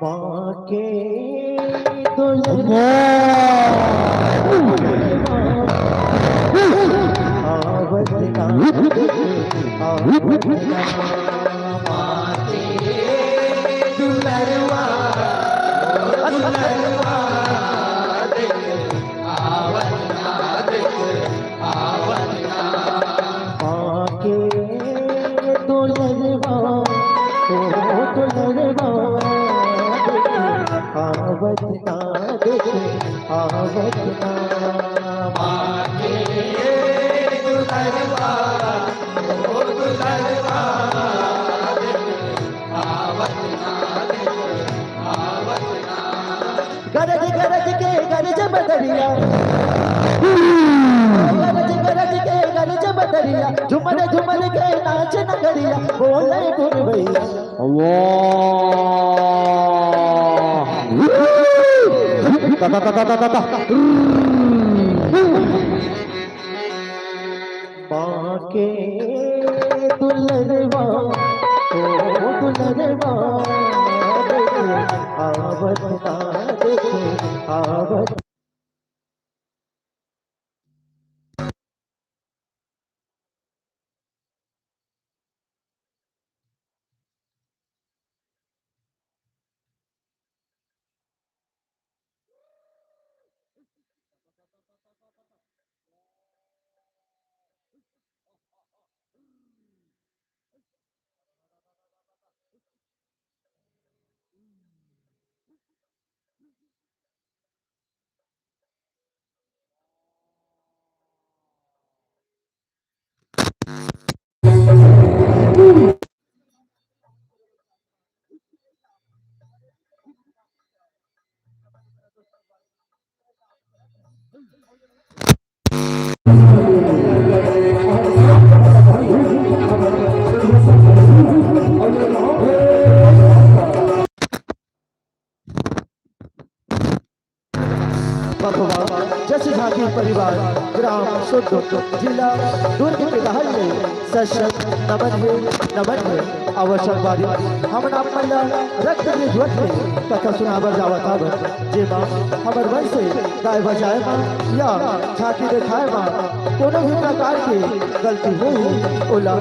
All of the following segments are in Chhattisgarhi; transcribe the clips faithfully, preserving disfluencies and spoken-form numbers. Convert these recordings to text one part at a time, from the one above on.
माँ के दुल्हन आवत ना, आवत ना। माँ के दुल्हनवा, दुल्हनवा देख, आवत ना देख, आवत ना। माँ के दुल्हनवा, ओ दुल्हनवा देख, आवत ना देख, आवत ना। माँ के दुल्हनवा, ओ दुल्हनवा देख, आवत ना देख, आवत ना। गरज गरज के गरज बदरिया, गरज गरज के गरज बदरिया, झुमर झुमर के नाच नगरिया, बोले गुरवैया। वाह। ता, ता, ता। माँ के दुलरवा, ओ दुलरवा, देखे आवत ना, देखे आवत। बघवा जस झांकी परिवार, ग्राम सुद्ध, जिला दुर्ग के रहल ले सत सत नमन हे, नमन हे। अवश्य बारी हमन आप मन ला रक्त के ज्योत में कथा सुनाबर जावत हावन, जेमा हमर वंश से गाय बजाए मा या झांकी देखाए मा कोनो भी प्रकार के गलती होही, ओला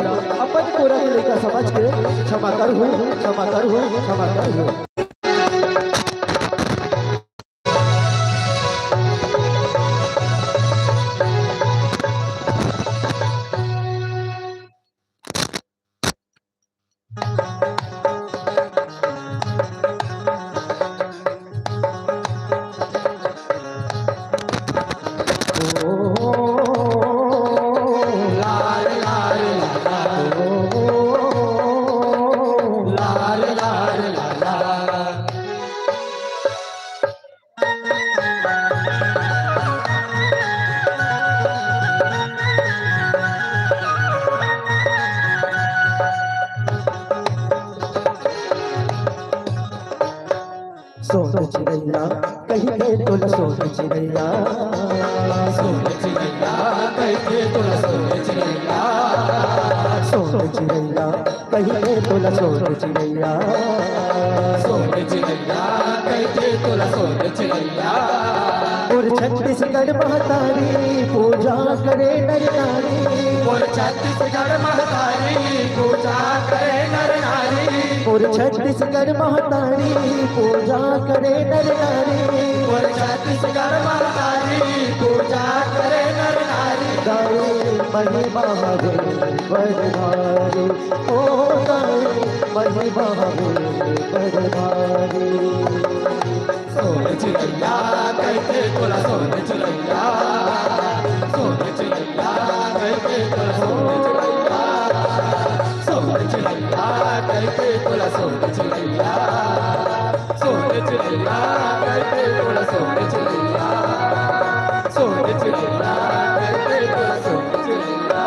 अपन कोरा के लइका समझ के क्षमा करहू, क्षमा करहू, क्षमा करहू। सोन चिरैया कहिथे तोला, सोन चिरैया, सोन चिरैया कहिथे तोला, सोन चिरैया, सोन चिरैया कहिथे तोला, सोन चिरैया, सोन चिरैया कहिथे तोला, सोन चिरैया। मोर छत्तीसगढ़ महतारी पूजा करे नर नारी, मोर छत्तीसगढ़ महतारी छत्तीसगढ़ महतारी पूजा करे नर नारी। बोल छत्तीसगढ़ महतारी पूजा करे नर नारी। गाए महिमा हवे बड़ भारी, ओ गाए महिमा हवे बड़ भारी। सोन चिड़ैया कहिथे तोला सोन चिड़ैया, सोन चिड़ैया कहिथे तोला सोन चिड़ैया, सोन चिड़ैया कहिथे तोला सोन चिड़ैया, सोन चिड़ैया कहिथे तोला सोन चिड़ैया, सोन चिड़ैया कहिथे तोला सोन चिड़ैया।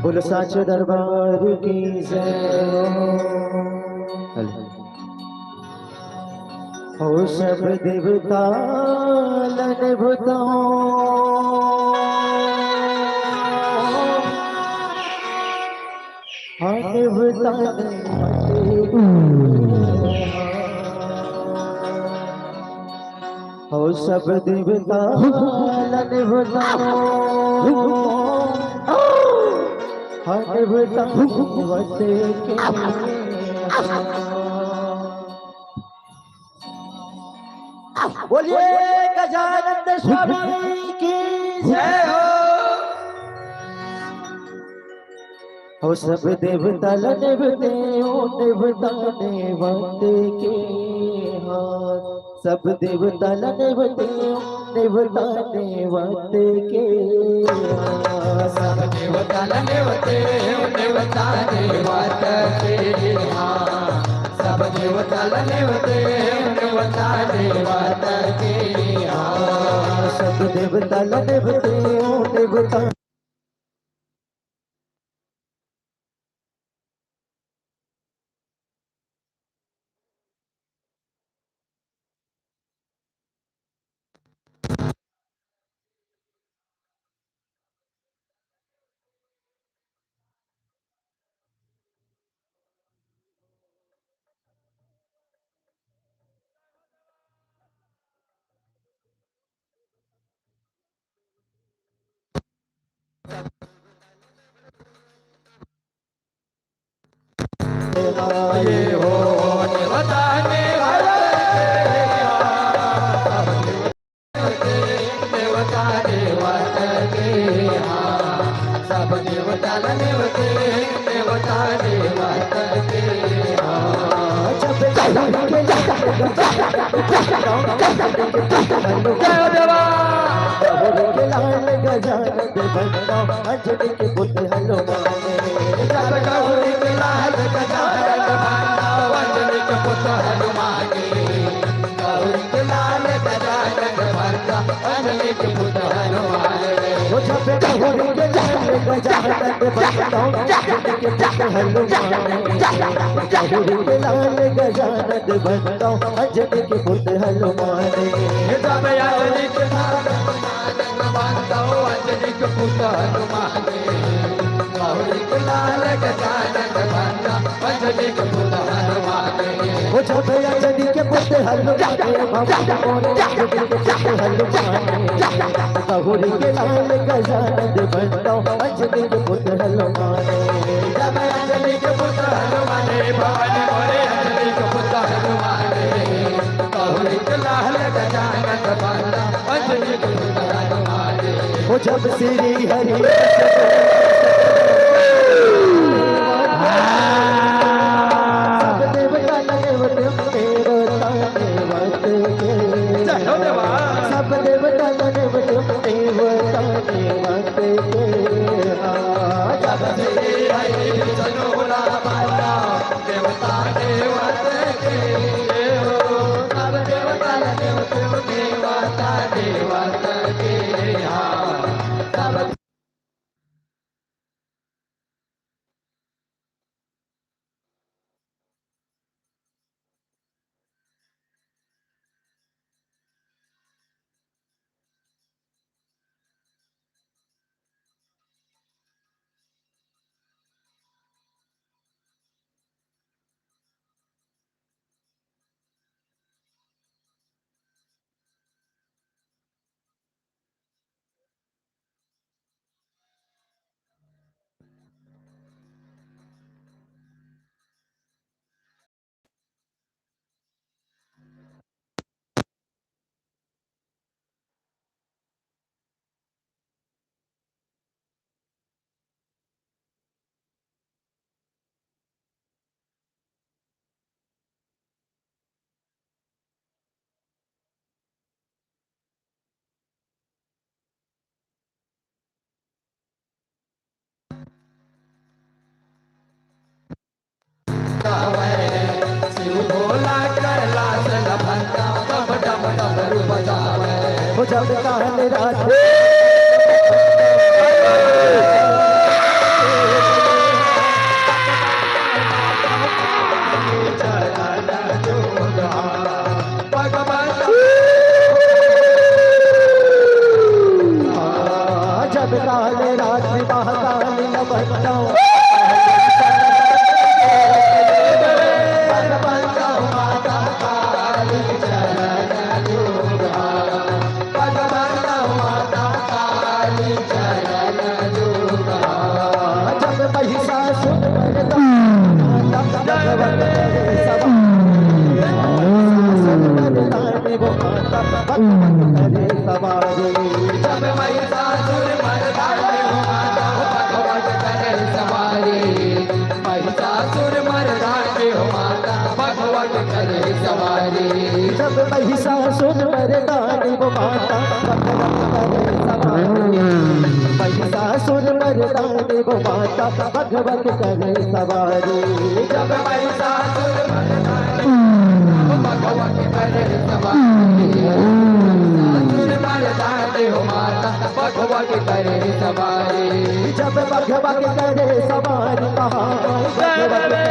बोलो साचे दरबार की जय। हेलो। हो सब देवता लन बताओ, हाँ देवता लन बताओ। हो सब देवता लन बताओ, हाँ देवता देवत के। बोलिए गजानंद स्वामी की जय हो। हो सब देवता ला नेवते, ओ देवता नेवत के हाथ। सब देवता ला नेवते, ओ देवता नेवत के हाथ। सब देवता ला नेवते, ओ देवता नेवत के हाथ। सब देवता ला नेवते, ओ देवता नेवत के हाथ। सब देवता ला नेवते, ओ देवता जय हो देवा। गौरी के लाल गजानन बंदो, अंजनी के पुत्र हनुमान। जब गौरी के लाल गजानन बंदो, अंजनी के पुत्र हनुमान। गौरी के लाल गजानन बंदो, अंजनी के पुत्र हनुमान। ओ जब गौरी के लाल गजानन बंदो, अंजनी के पुत्र हनुमान। गौरी के लाल गजानन बंदो, अंजनी के पुत्र हनुमान। जब अंजनी के लाल गजानन बंदो, अंजनी के पुत्र हनुमान। गौरी के लाल गजानन बंदो, अंजनी के पुत्र हनुमान। ओ जब अंजनी के पुत्र हनुमान, भगवान मोरे अंजनी के पुत्र हनुमान। गौरी के लाल गजानन बंदो, अंजनी के पुत्र हनुमान। जब अंजनी के पुत्र हनुमान, भवानी मोरे अंजनी के पुत्र हनुमान। गौरी के लाल गजानन बंदो, अंजनी के पुत्र हनुमान। ओ जब श्री हरि सब देवता लगे देवता देवत के। जय हो देवा। सब देवता लगे देवता देवत के। जब श्री हरि विष्णु भोला बाला देवता देवत के। सब देवता लगे देवता देवत के। सब काल रात जब काल रात्रि महाकाली न बनता। जब महिषासुर मरता, जब महिषासुर मरता, भगवत करे सवारी। महिषासुर मरदानी वो माता, भगवत करे सवारी। जब महिषासुर मरदानी वो माता, भगवत करे सवारी। महिषासुर मरदानी वो माता, भगवत करे सवारी। जब महिषासुर मरदानी वो भगवत करे सवारी। महिषासुर मरदानी वो माता, भगवत करे सवारी। जब भगवत करे सवारी, महामाई भगवत करे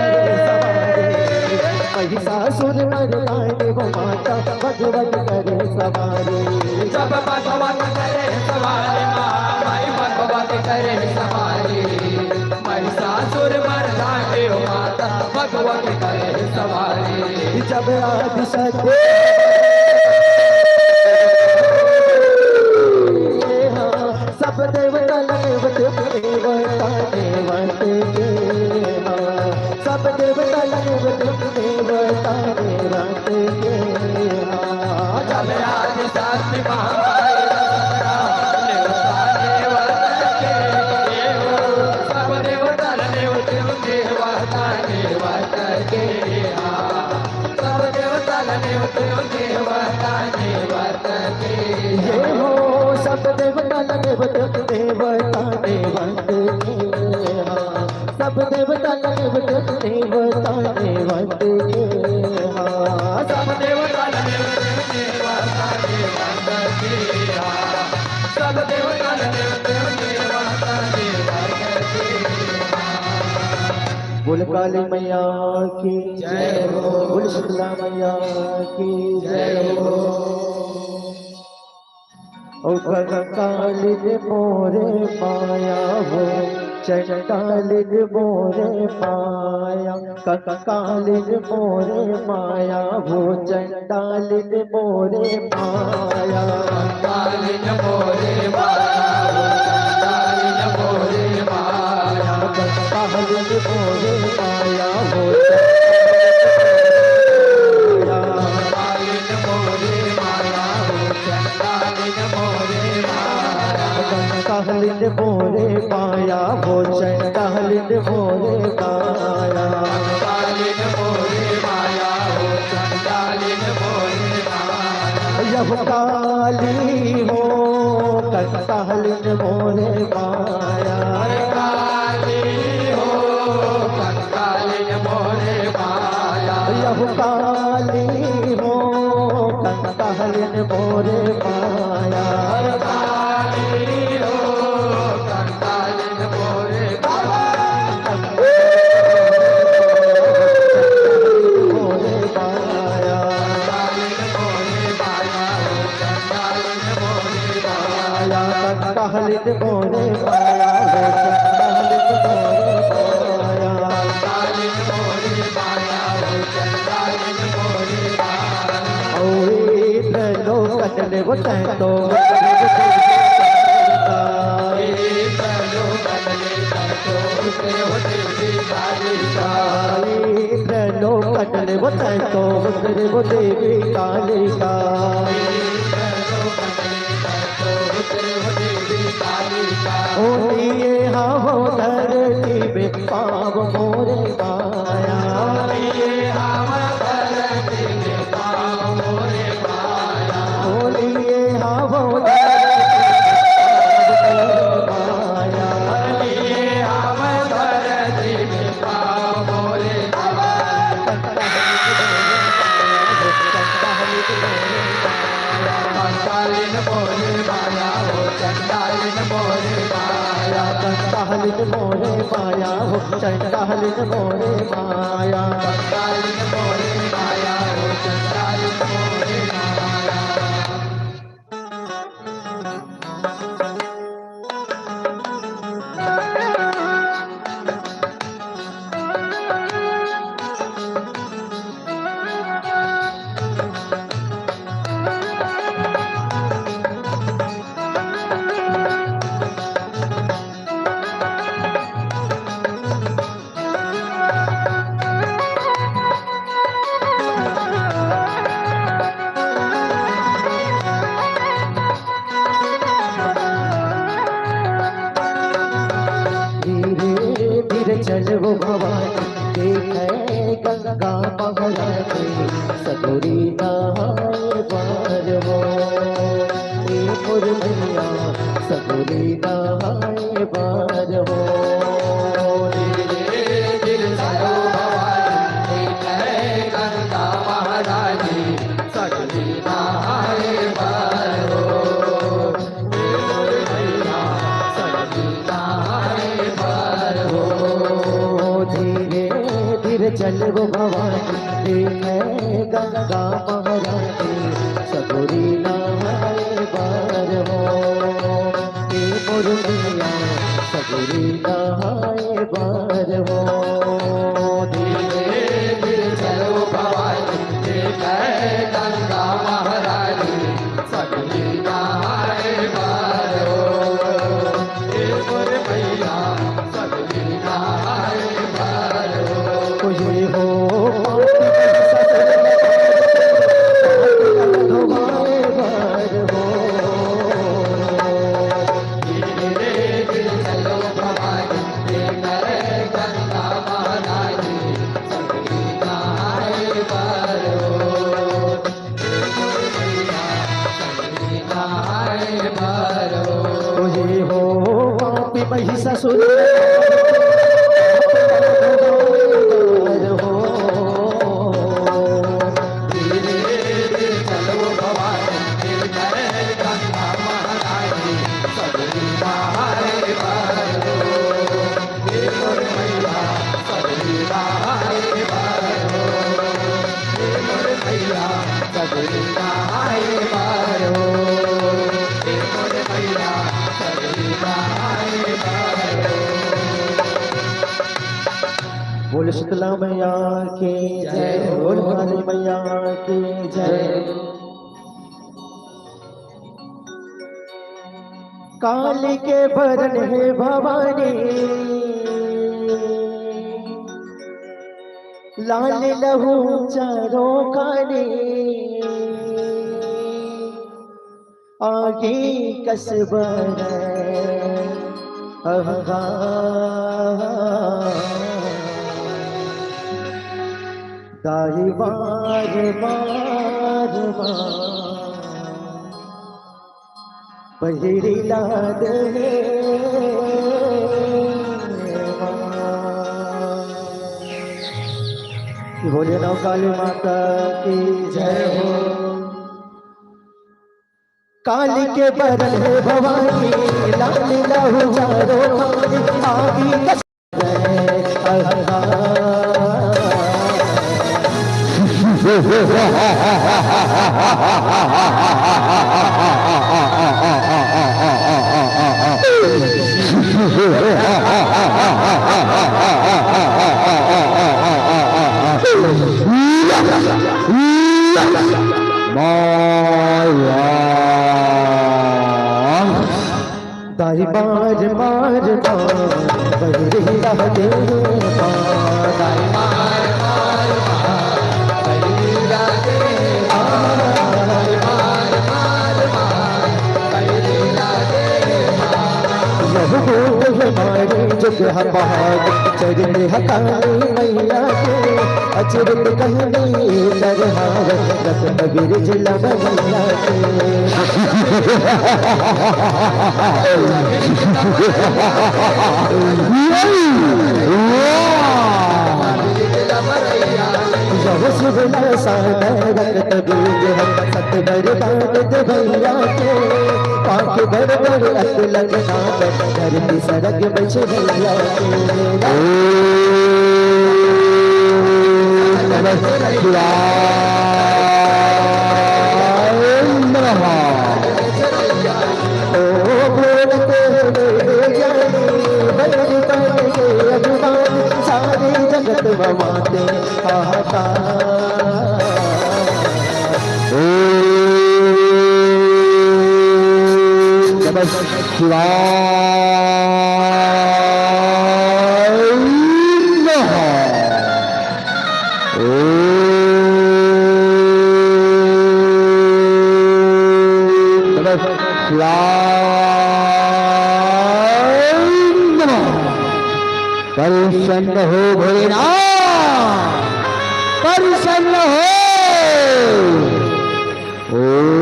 सवारी। महिषासुर मरदानी वो माता, भगवत करे सवारी। जब भगवत करे सवारी, महामाई भगवत करे सवारी। महिषासुर मरदानी वो माता, भगवत करे सवारी। जब आदि शक्ति, सब देवता लगे, देवता देवते के, सब देवता लगे, देवता देवते के। जब आदि शक्ति महामाई, देवता देवते के, सब देवता लगे, देवता देवते के। सब देवता लगे, देवता देवते के। ये हो, सब देवता लगे, देवता देवते के। सब देवता लगे, देवता देवते के। सब देवता लगे, देवता देवते के। सब देवता लगे, देवता देवते के। बोल काली मैया की जय हो। बोल शीतला मैया की जय हो। ओ कंकालिन मोरे माया हो, चंडालिन मोरे माया। कंकालिन मोरे माया हो, चंडालिन मोरे माया। कंकालिन मोरे माया हो, चंडालिन मोरे माया। कंकालिन मोरे माया हो, कंकालिन मोरे माया हो, चंडालिन मोरे माया। कंकालिन मोरे माया हो, चंडालिन मोरे माया। कंकालिन मोरे माया हो, चंडालिन मोरे माया। यह काली हो, कंकालिन मोरे माया। काली हो, कंकालिन मोरे माया। यह काली हो, कंकालिन मोरे माया। काली हो, कंकालिन मोरे माया। मोरे माया। कालिन मोरे माया हो, कालिन मोरे माया। ओ इंद्र लोकन ले वो तैं तो इंद्र लोकन ले वो तैं तो उतरे वो देवी कालिका। ओ लिए हावो धरती में पाँव मोरे माया। ओ लिए हावो धरती में पाँव मोरे माया। मोरे माया हो, चंडालिन मोरे माया। धीरे धीरे चलबो भवानी, देखे गंगा महारानी, सगुरी नहाए बर हो। ए मोर मैया, सगुरी नहाए बर हो। धीरे धीरे चलो भवानी, देखे गंगा महारानी, सगुरी नहाए बर हो। धीरे धीरे चलबो भवानी, देखे गंगा महारानी, सगुरी नहाए बर हो। ए मोर मैया, सगुरी नहाए बर हो। धीरे धीरे चलो भवानी, देखे गंगा महारानी, सगुरी नहाए बर हो। ए मोर मैया, सगुरी नहाए बर हो। ओ ये हो पापी ससुर नहाए बर हो। धीरे धीरे चलो भवानी, देखे गंगा महारानी, सगुरी नहाए बर हो। हे हो पापी महिषासुर हो। धीरे धीरे चलो भवानी, गिरधर गंगा महारानी, सगुरी नहाए बर हो। हे मोर मैया, सगुरी नहाए बर हो। हे मोर मैया, सगुरी नहाए बर हो। हे मोर मैया, सगुरी नहाए बर हो। बोल शीतला मैया की जय हो, काली मैया की जय। काली के बरन हे भवानी, लाल लहू चारों कानी। आगी कस बरन अहंकार, दाई बार बार बार पहिरी ला दे हे माँ। बोलिए नवकाली माता की जय हो। काली के बरन हे भवानी, लाल लहू चारों कानी, आगी कस दाई मार मार मार, बहिरी ला दे मार। दाई मार मार मार, बहिरी ला दे मार। दाई मार मार मार, बहिरी ला दे मार। यहू गोद हे मारे जुग ह पहाड़, चरित ह काली मैया के, अचरित कहनी तरहार, रत्न बिरज लवलिया के। यहू शिव लसाना रक्त बीज हम सत बरदान दे भैया के, पाँख बड़ बड़ अत लगना धरती सरग मछलैया के। ओम नमः शिवाय नमः। ओ बोलते हुए ज्ञानी, बलि बन के अभिमानी, सारे जगत में माते हाहाकार। ओम नमः शिवाय नमः। ओम नमः शिवाय नमः। प्रसन्न हो भोलेनाथ, प्रसन्न हो। ओम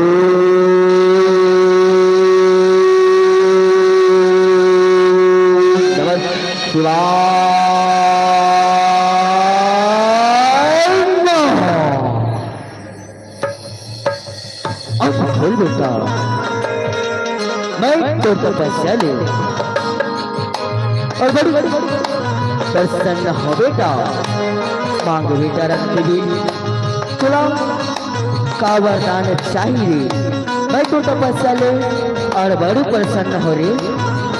नमः शिवाय नमः। अब बोल बेटा, मैं तो तपस्या ले और बड़ी प्रसन्न हो बेटा। मांग बेटा रक्त बीज, तुला का वरदान चाहिए रे? मैं तो तपस्या ले और बड़ी प्रसन्न हो रे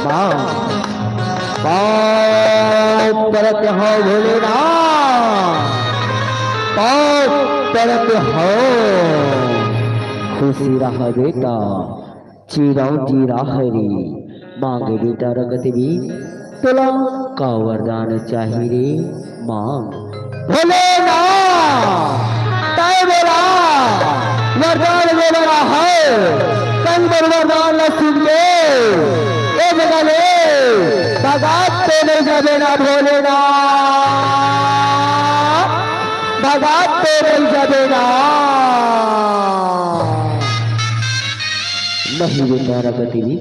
माँ। पाँव परत हो भोलेनाथ, पाँव परत हो। खुशी रह बेटा, चिरौंजी रह रे। मांग बेटा रक्त बीज, तोला का वरदान चाही रे? मांग। भोलेनाथ, तय बोला, वरदान बोलना है, कई बार वरदान न सुन के, ए जगह ले, भगात तो नहीं जाबे ना भोलेनाथ, भगात तो नहीं जाबे ना। नहीं बेटा रक्त बीज,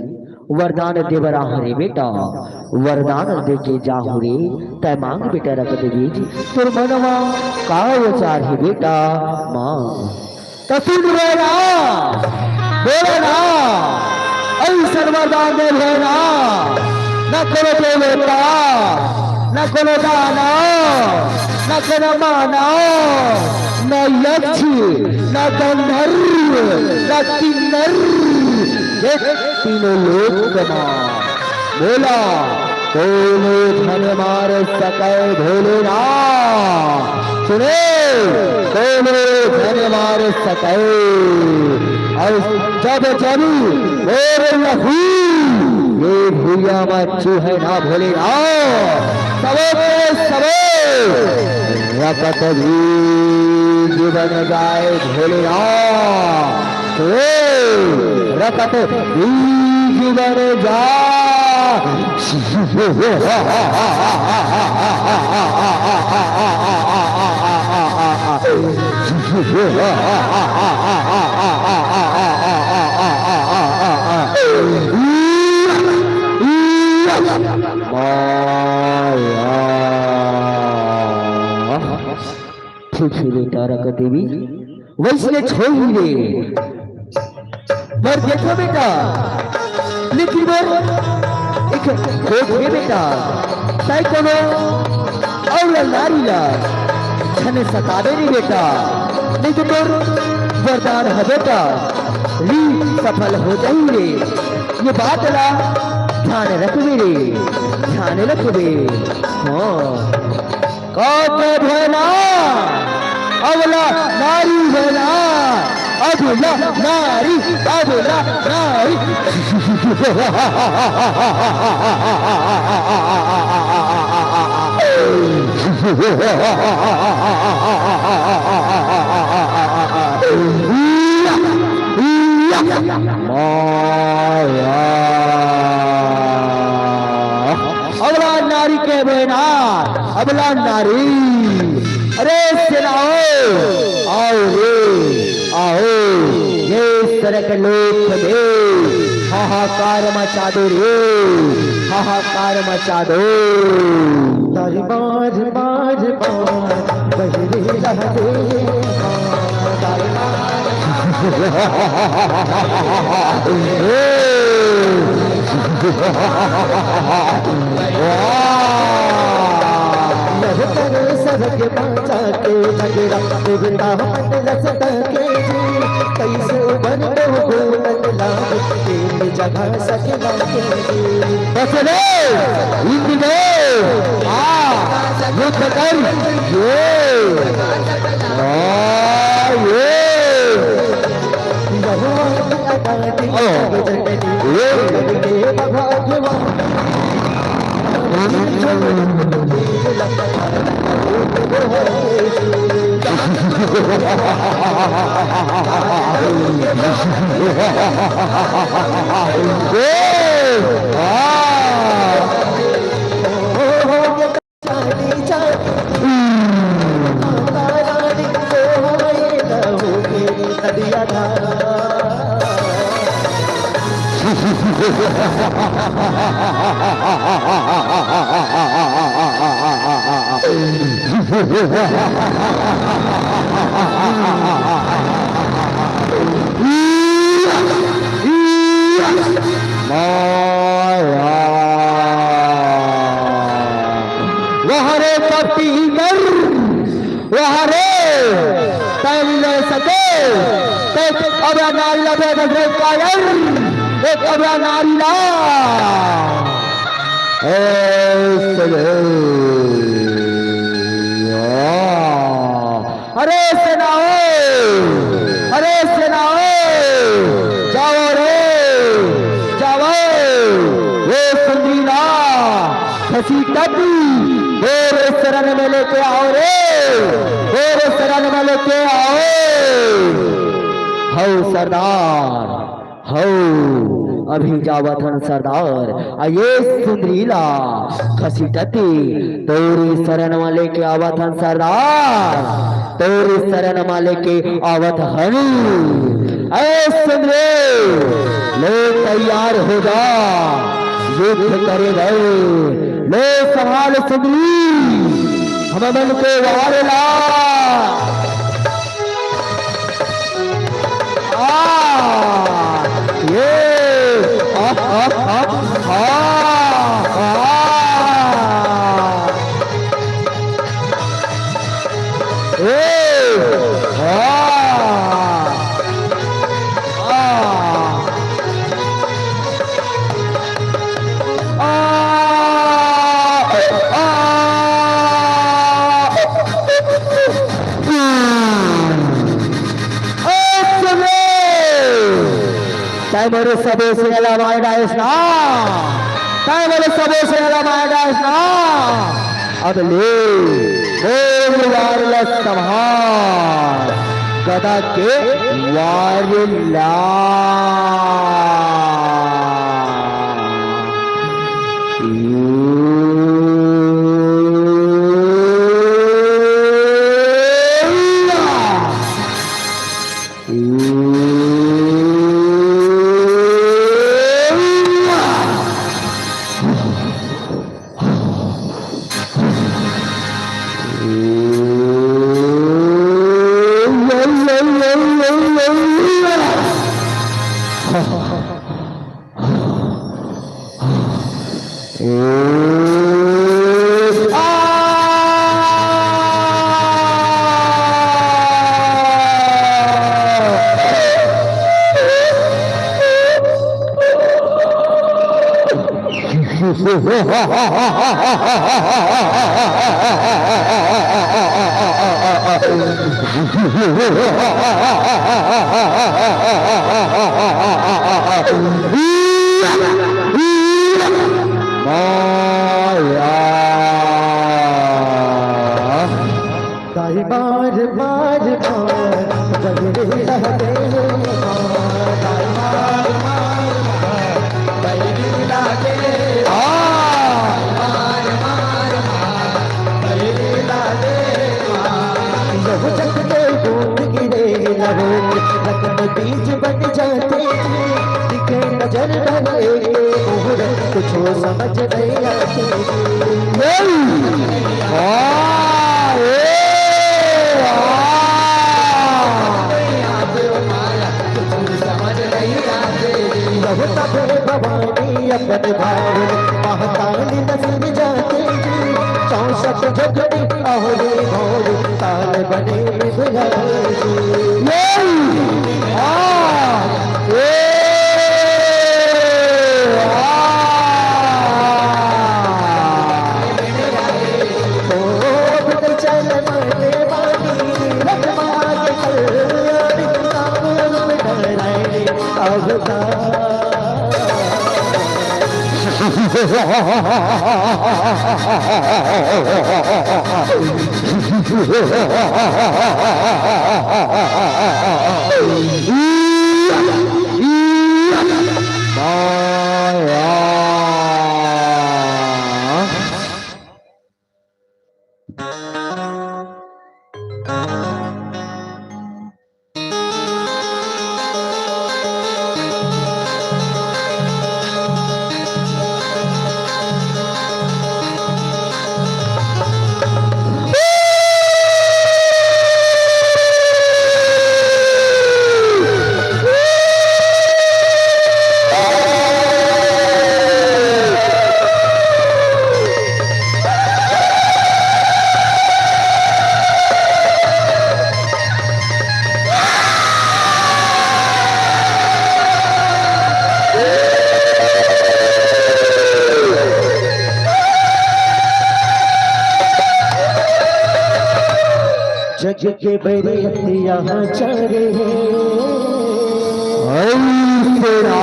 वरदान दे बर आंव रे बेटा, वरदान दे के जाहूं रे, तै मांग बेटा रक्त बीज, तोर मनवा का विचार हे बेटा, मांग। त सुन रे ना, बोले ना, अइसन वरदान दे रे ना, न कोनो देवता, न कोनो दानव, न कोनो मानव, न यक्ष, न गंधर्व, न किन्नर, ये तीनों लोक मा मोला कोनो झन मार सके भोलेनाथ। सुने, कोनो झन मार सके। अउ जब जब मोर लहू ये भुइयां मा चूहे ना भोलेनाथ, सबो के सबो रकत बीज बन जाए भोलेनाथ। ए, रकत बीज बन जा। माया। ठीक हे बेटा रकत बीज, वइसने छोही रे। बर देखो बेटा, लेकिन बर एक गोठ हे बेटा, तै कोनो अउ नारी ला झन सताबे नी बेटा, नहीं तो तोर वरदान ह बेटा, री सफल हो जाही रे। ये बात ला ध्यान रखबे रे, ध्यान रखबे। हाँ। का के भैना, अबला नारी भैना, अबला नारी, अबला नारी। माया। अबला नारी के बेना, अबला नारी। अरे सेनाओ, आओ रे, आओ। ये सरग लोक में हाहाकार मचा दो रे, हाहाकार मचा दो। तारी बाज, बाज, बाज, बहिरे रहते। लहु करे सरग बाजा के नगरा, देवता मन रस के जी। कैसे उबर तो बोलन लागे, एक जगह सजना के जी। बस रे, हिंदी में, आ, युद्ध कर, ये, आ, ये। वाह रे पपीगर, वाह रे, तैं ले सके, तैं अब नारी ला दे दे कायर, एक अब नारी ला। ऐसे ले। अरे सेनाओ, अरे सेनाओ, जावो रे, जावो। ए सुंदरी ला, खसी टटी, मोर शरण में लेके आओ रे, मोर शरण में लेके आओ। हौ सरदार, हौ, अभी जावत हन सरदार, आ ये सुंदरी ला खसीटती तोरी शरण मा लेके आवत हन सरदार, तोरी शरण मा लेके आवत हन। ए सुंदरी, ले तैयार हो जा युद्ध करे बर। ले संभाल सुंदरी, हमन के वार ला। आ, ये, आ, आ, आ, आ, आ। ए, आ, आ। आ, आ, ए, सुन ले। तैं मोर सबो सेना ला मार डारेस ना, तैं मोर सबो सेना ला मार डारेस ना। अब ले, मोर वार ला संभार, गदा के वार ला। दाई मार, मार, मार, बहिरे लहते मार। दाई मार, मार, मार, बहिरे लहते मार। मार, मार, मार, बहिरे लहते मार। यहू जग के दूत गिरे लहू, रक्त बीज बन जाते। दिखे नजर भर एक मुहूर्त, कुछ समझ नहीं आती। वाह, ए, वाह। अहो रे भोर, ताल बने में बुलाए। ये! आ! ए! आ! ओ बिगड़ चल मने वाली, रखवा के कल्याणी, ताबूत में डराए अवतार। जग के बरियतिया चढ़े हे। हई तेरा।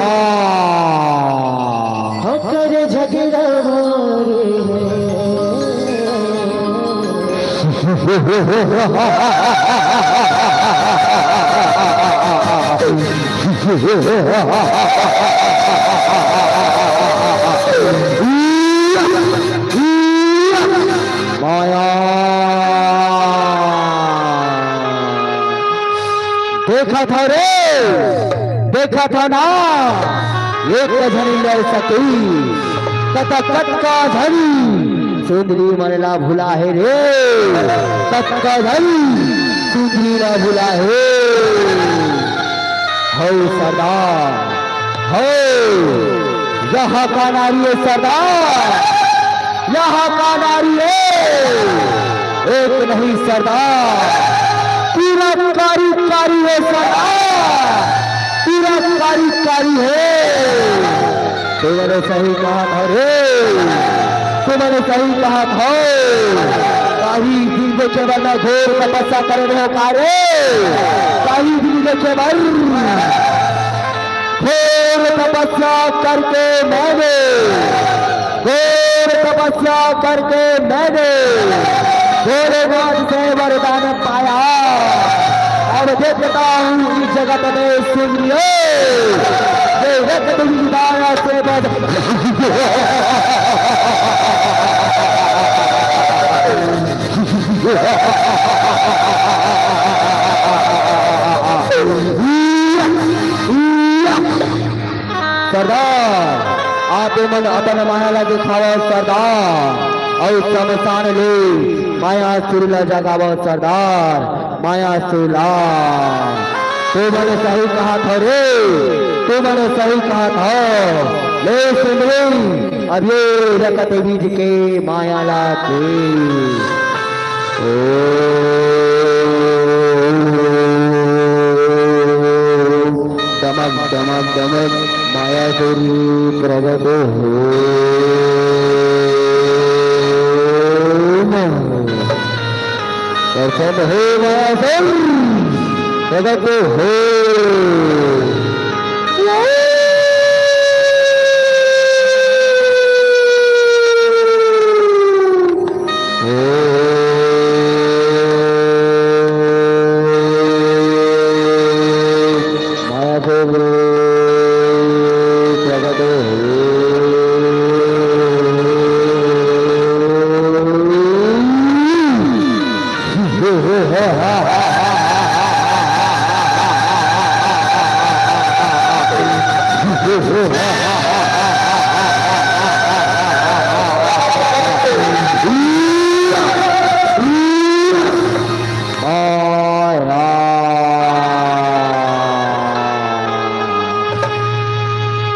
हकर झगड़ा मारे हे। माया। देखत हव रे, देखत हव ना, एक झनी लड़ सकी, कत-, कतका झनी सुंदरी मन ला भुला हे रे, कतका झनी सुंदरी ला भुला हे। हौ सरदार, हौ, यहाँ का नारी है सरदार, यहाँ का नारी है, एक नहीं सरदार, पूरा कारी कारी है सरदार, पूरा कारी कारी है। तुमन सही कहत हव रे, तुमन सही कहत हव। काही दिन देखे बर मैं घोर तपस्या करे रहे हंव का रे, काही दिन देखे बर। घोर तपस्या करके मैंने, घोर तपस्या करके मैंने भोलेनाथ से वरदान पाया। अब देखता हूँ इस जगत में सुंदरियों, ये रक्त भी माया से बच। सरदार, आप मन अपन माया ला दिखावव सरदार, अउ शमशान ले मायासुर ला जगावव सरदार, मायासुर ला। तुमन सही कहत हव रे, तुमन सही कहत हव। ले सुंदरी, अब ये रकत बीज के माया ला दे। ओ डमक डमक डमक मायासुर प्रगट हो। प्रसन्न हो मायासुर प्रगट हो।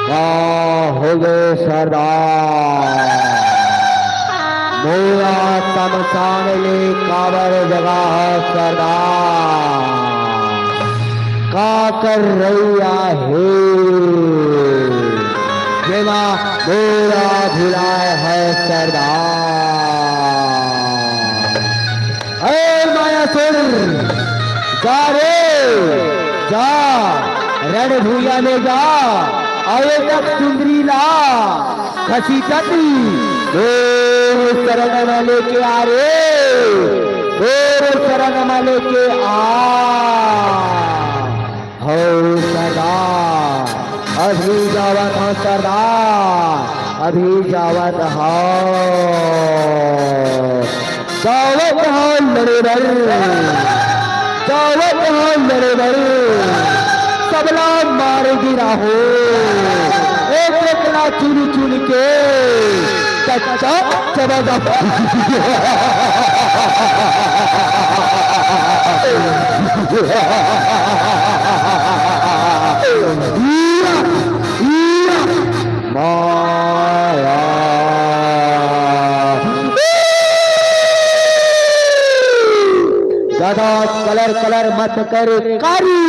का होगे सरदार? मोला शमशान काबर जगा ह सरदार, का करइया हे, जेमा मोला भुलाय हस सरदार। हे मायासुर, जा रे, जा, रण भुइयां में जा, अउ ए तक सुंदरी ला घसीटत तोर सरन म लेके आ रे, तोर सरन म लेके आ। हव सरदार, अभी जावत हव सरदार, अभी जावत हव। जावत हव लड़े बर, जावत हव लड़े बर, सबला मार गिराहूं, एक एक ला चुन चुन के, चच्चा चबा जा। माया। ज्यादा कलर कलर मत कर कारी,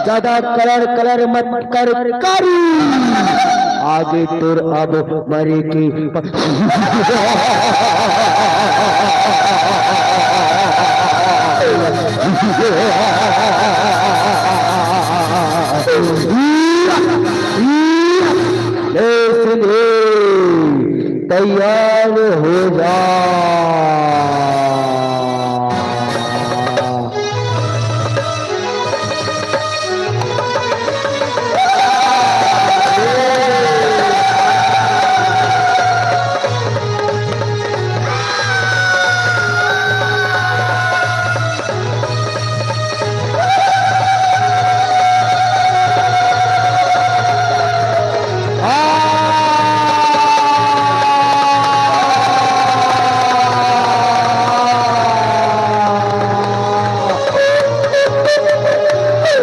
ज्यादा कलर कलर मत कर कारी। आगे तोर अब मरे के प- ले सुन रे, तैयार हो जा।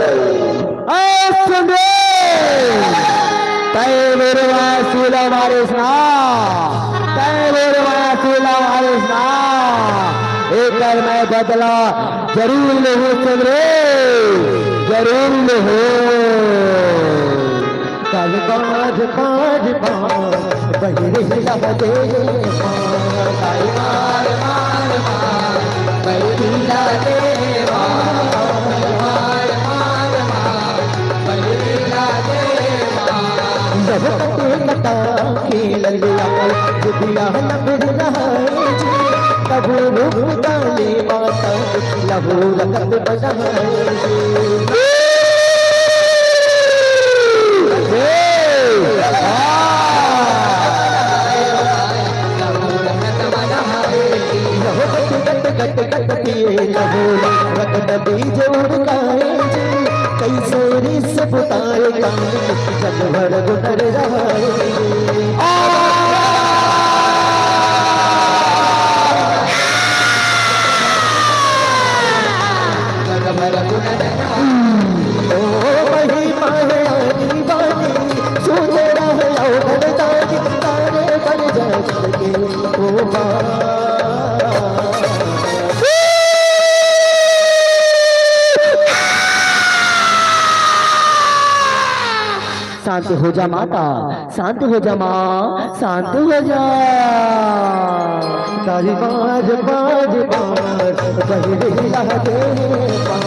ए, सुन रे, तैं मोर मायासुर ला मारेस ना, तैं मोर मायासुर ला मारेस ना, एकर मैं बदला जरूर लेहूं सुन रे, जरूर लेहूं। कल बार बार बार बहिरे ला दे माँ, कल बार बार बार बहिरे ला दे माँ, बार बार बार बहिरे ला दे माँ। जब तक कटा के ललिया, जुबिया न बिड़ रहा है जी, तब रूप डाली माता, लहू रकत बना है जी। गट गट गट गट पिए लहू, रक्त बीज उड़काए जी, कैसे रिस बुताए कान, जग भर गुनर रहाए। ओ महिमा है आनी बानी, सुंदर है अवघड़ दानी, तारे बन जा जग के ओ माँ। शांत हो जा माता, शांत हो जा माँ, शांत हो जा। तारी बार बार बार बहिरे ला दे माँ।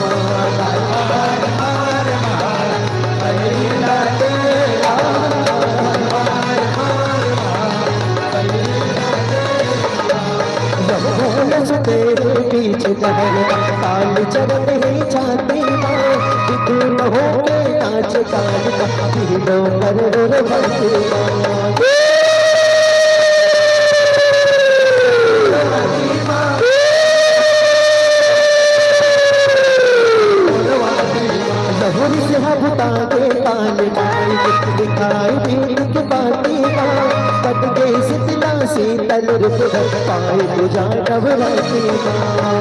रघुवंश तेरे बीच लहर, ताल चरण ही छाती माँ, विधु न हो के नाच कालिका, तीनों कर गुरु भक्ति माँ। लहुरी से हबता के काल माई, दिखाई दीन के बाती माँ, कट गई शीतला शीतल रूप धर, पाए पूजा नवराती माँ।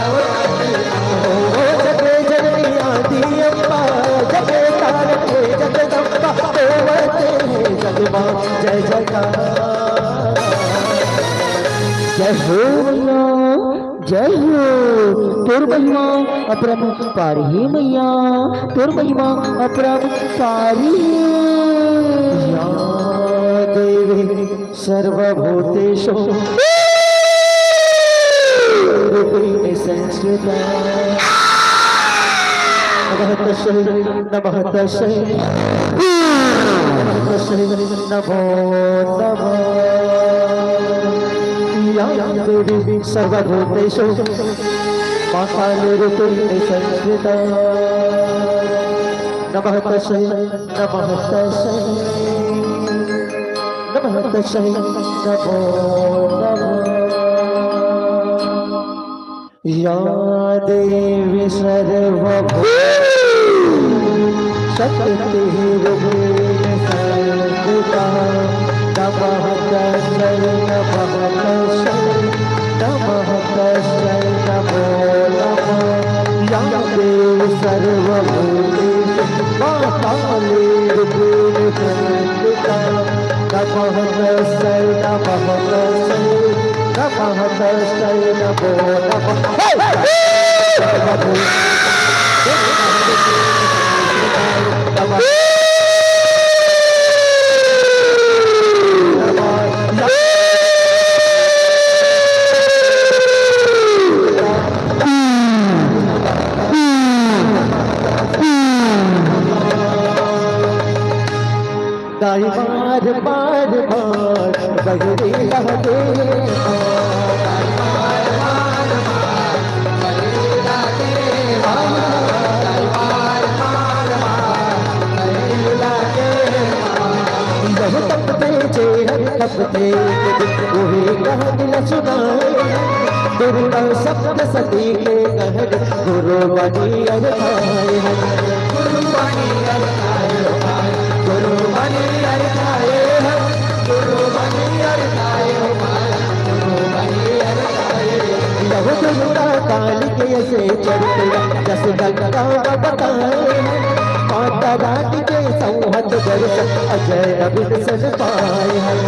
ओ जगे जननी आदि अम्बा, जगे होवत हे जग मा जय जयकार। जय हो मैया, जय हो। तोर महिमा अपरंपार हे मैया, तोर महिमा अपरंपार हे। या देवी सर्वभूतेषु रूपेण संस्थिता। नमः तस्मै, नमः तस्मै, नमः तस्मै, नमो नमः। या देवी सर्वभूतेषु पातालरूपेण संस्थिता। नमः तस्मै, नमः तस्मै, नमः तस्मै, नमो नमः। या देवी सर्वभूतेषु शक्तिरूपेण संस्थिता। नमः तस्मै, नमः तस्मै, नमः तस्मै, नमो नमः। या देवी सर्वभूतेषु पातालरूपेण संस्थिता। नमः तस्मै, नमः तस्मै, नमः तस्मै, नमो नमः। हे! दाई मार, मार, मार, बहिरे ला दे मार। यह तपते जे हर तपते, वही कहानी न सुनाए। दुर्गा सप्तशती के कहर गुरु बनी अवतारे हैं। गुरु बनी अवतारे हैं। गुरु बनी अवतारे हैं। गुरु बनी अवतारे हैं। गुरु बनी अवतारे हैं। यह दुर्गा काली के ऐसे चरित्र जस गंगा बताए हैं। माता रानी के संहत दर्शन अजय नवीन सन पाए हैं।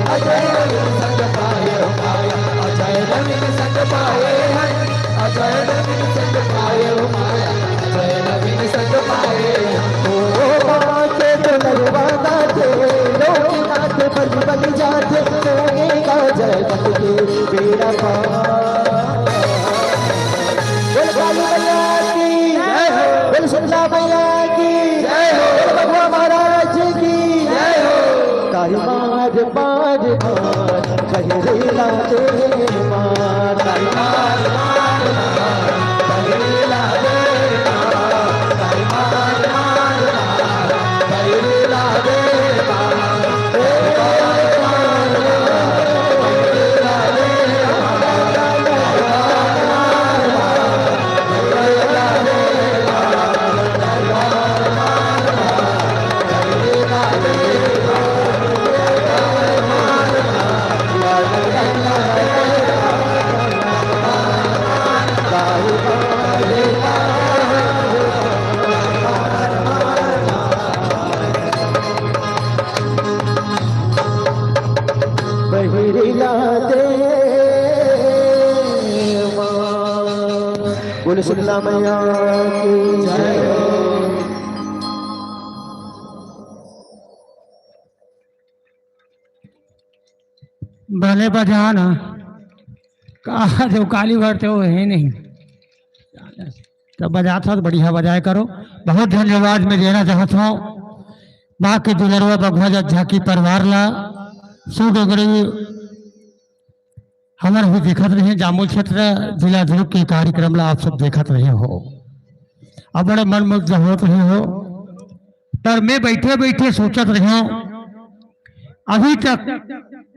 अजय नवीन सन पाए हो माया, अजय नवीन सन पाए हैं। अजय नवीन सन पाए हो माया, अजय नवीन सन पाए हैं। ओ माँ के दुलरवा नाथे, लोकनाथ बलि बलि जाथे, सोने का जगत के बेड़ा पार। बोल काली मैया की जय हो। बोल शीतला मैया की जय हो। बोल बघवा महाराज की जय हो। तारी मार, मार, मार, बहिरे ला दे मार। तारी मार, मार, मार, बहिरे ला दे मार। तारी मार, मार, मार, बहिरे ला दे मार। बहिरे ला दे माँ। बोल शीतला मैया की जय हो। भले बजा ना, कहा जो काली भर तो है नहीं, तो बजात हो तो बढ़िया बजाए करो। बहुत धन्यवाद मैं देना चाहत हूँ माँ के दुलरवा बघवा जग झांकी परिवार ला। सो डोगरी हमर भी देखत रहे, जामुल क्षेत्र जिला दुर्ग के कार्यक्रम ला आप सब देखत रहे हो, अब बड़े मन मुग्ध होत रहे हो। पर मैं बैठे बैठे सोचत रहे हूँ, अभी तक